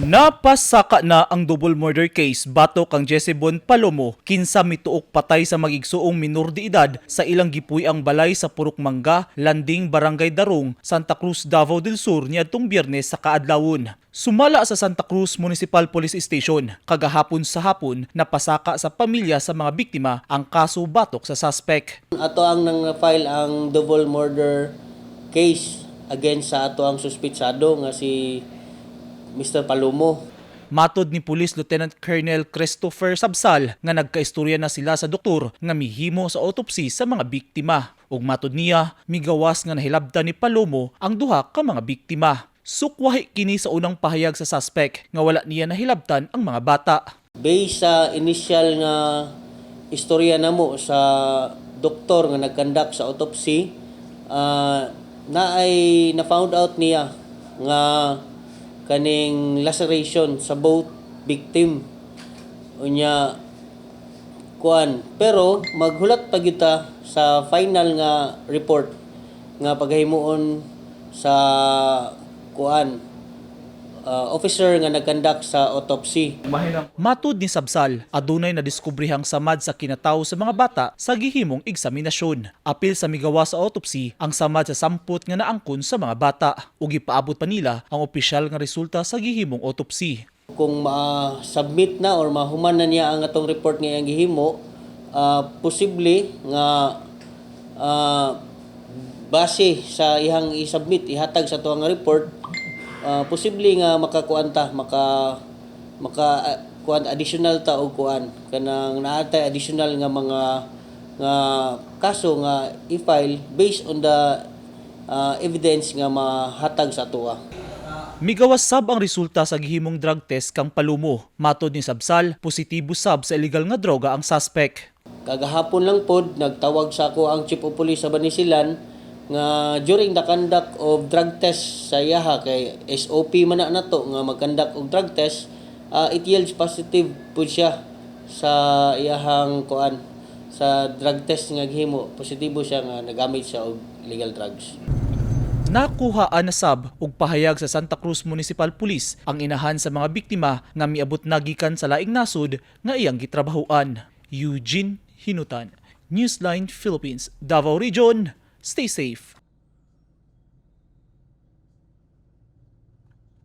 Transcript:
Napasaka na ang double murder case batok kang Jessebon Palomo, kinsa mituok patay sa mag-igsuong minor de edad sa ilang gipuy-ang balay sa Purok Mangga, Landing, Barangay Darong, Santa Cruz, Davao del Sur niadtong Biyernes sa kaadlawon. Sumala sa Santa Cruz Municipal Police Station, kagahapon sa hapon napasaka sa pamilya sa mga biktima ang kaso batok sa suspect. Ato ang nang file ang double murder case against sa ato ang suspitsado nga si Mr. Palomo. Matod ni Police Lieutenant Colonel Christopher Sabsal nga nagkaistorya na sila sa doktor nga mihimo sa autopsy sa mga biktima. Ug matod niya, migawas nga nahilabtan ni Palomo ang duha ka mga biktima. Sukwahi kini sa unang pahayag sa suspect nga wala niya nahilabtan ang mga bata. Based sa initial nga istorya namo sa doktor nga nagkandak sa autopsy, na ay na found out niya nga kaning laceration sa both victim. Unya kuan, pero maghulat pa gyud ta sa final nga report nga paghimuon sa kuan officer nga nagkandak sa autopsy. Matod ni Sabsal, adunay nadiskubrihang samad sa kinatawo sa mga bata sa gihimong eksaminasyon. Apil sa migawa sa autopsy ang samad sa sampot nga naangkon sa mga bata ug gipaabot pa nila ang opisyal nga resulta sa gihimong autopsy. Kung ma-submit na or mahuman na niya ang atong report nga iyang gihimo, posible nga base sa iyang i-submit, ihatag sa atuang nga report, posible nga makakuan ta, maka maka kuan additional ta og kuan kanang naatay additional nga mga nga kaso nga i-file based on the evidence nga mahatag sa atoa. Migawas sab ang resulta sa gihimong drug test kang Palomo. Matod ni Sabsal, positibo sab sa illegal nga droga ang suspect. Kagahapon lang pod nagtawag sa ako ang Chief of Police sa Banisilan nga during the conduct of drug test sa iyaha, kay SOP man na nato nga mag-conduct og drug test, it yields positive pud siya sa iyahang kuan, sa drug test nga gihimo, positibo siya nga nagamit siya og illegal drugs. Nakuhaan na sab og pahayag sa Santa Cruz Municipal Police ang inahan sa mga biktima nga miabot na gikan sa laing nasod nga iyang gitrabahuan. Eugene Hinutan, Newsline Philippines, Davao Region. Stay safe.